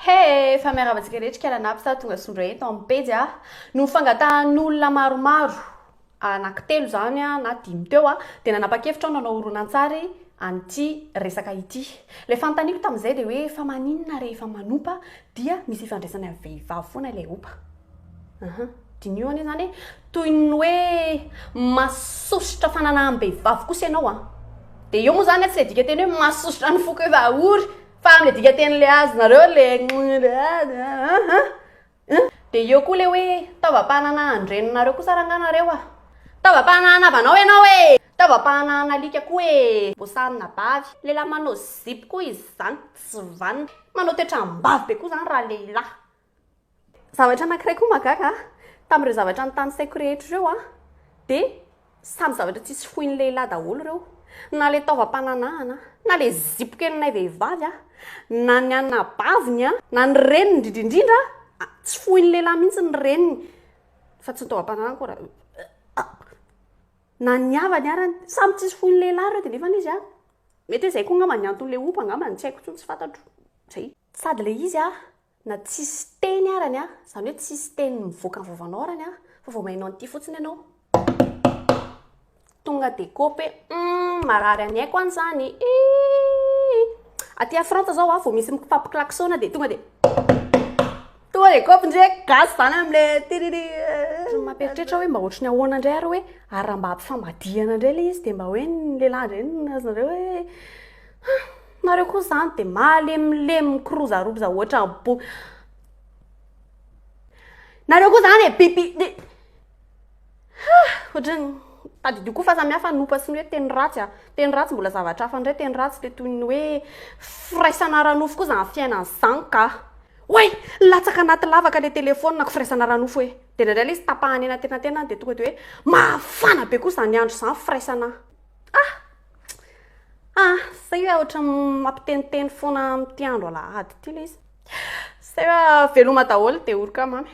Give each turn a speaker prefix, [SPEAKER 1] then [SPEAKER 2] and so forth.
[SPEAKER 1] He! Fa miarahaba antsika rehetra Kala Naps tonga soa indray eto amin'ny pejy a! Noho fangatahan'olona maromaro, anaky telo izany na dimy teo dia nanapa-kevitra aho nanao horonantsary an'ity resaka ity. Ilay fanontaniako tamin'izay dia hoe fa maninona rehefa manompa dia misy ifandraisany amin'ny vehivavy foana ilay ompa? Aha, diniho anie izany e! Toy ny hoe masosotra fananaham-behivavy kosa ianao an! Dia eo moa izany tsy ilay dikanteny hoe masosotra ny foko efa ory Fa amle dikateny le azonareo le De eo koa le hoe taovam-pananahan-dreninareo kosa rangaha nareo a! Taovam-pananahan-havanao ianao e! Taovam-pananahan'alika koa e! Voasanina bavy. Lehilahy manao zipo koa izy izany tsy vanona. Manao toetram-bavy be koa izany raha lehilahy. Zavatra anankiray koa mahagaga a, tamin'ireo zavatra notanisaiko rehetra ireo a, dia samy zavatra tsisy foin'ny lehilahy daholo ireo. Na ilay taovam-pananahana, na ilay zipo kelinay vehivavy a, na ny anabaviny a, na ny reniny indrindra indrindra, tsy foin'ny lehilahy mihitsy ny reniny, fa tsy ny taovam-pananahana akory a, na ny havany arany, samy tsisy foin'ny lehilahy ireo dia nefany izy a, mety hoe izay koa angamba ny anton'ilay ompa angambany, tsy haiko intsony, tsy fantatro, zay. Sady ilay izy a, Na tsisy teny arany a, izany hoe tsisy teny mivoaka ny vavanao arany a, fa vao maheno an'ity fotsiny ianao, tonga dia kopy hoe humm marary any aiko any izany ii. Aty a Frantsa zao a, vao misy mifampi-klaxona dia tonga dia tonga dia kopy ndry hoe gasy izany amin'ilay tiriri. Mampieritreritra hoe mba ohatry ny ahoana indray ary hoe ary raha mba ampifamadihana indray ilay izy dia mba hoe ny lehilahy indray no azonareo hoe Nareo koa zany de malemilemy mikirozaroza ohatran'ny bo. Nareo koa zany e bibi de ohatran'ny tadidio koa fa samy hafa ny ompa sy ny hoe teny ratsy a. Teny ratsy mbola zavatra hafa indray teny ratsy le toy ny hoe firaisana ara-nofo koa zany fiainana zany ka. Oay! Latsaka anaty lavaka le telephone-ko firaisana ara-nofo e. De indraindray le izy tapahana eny antenantenany de tonga de hoe mafana be koa zany andro zany firaisana. Ah! Ah! Zay hoe ohatran'ny mampiteniteny foana amin'ity andro alahady ity ilay izy. Zay hoe veloma daholo dia oroka mamy.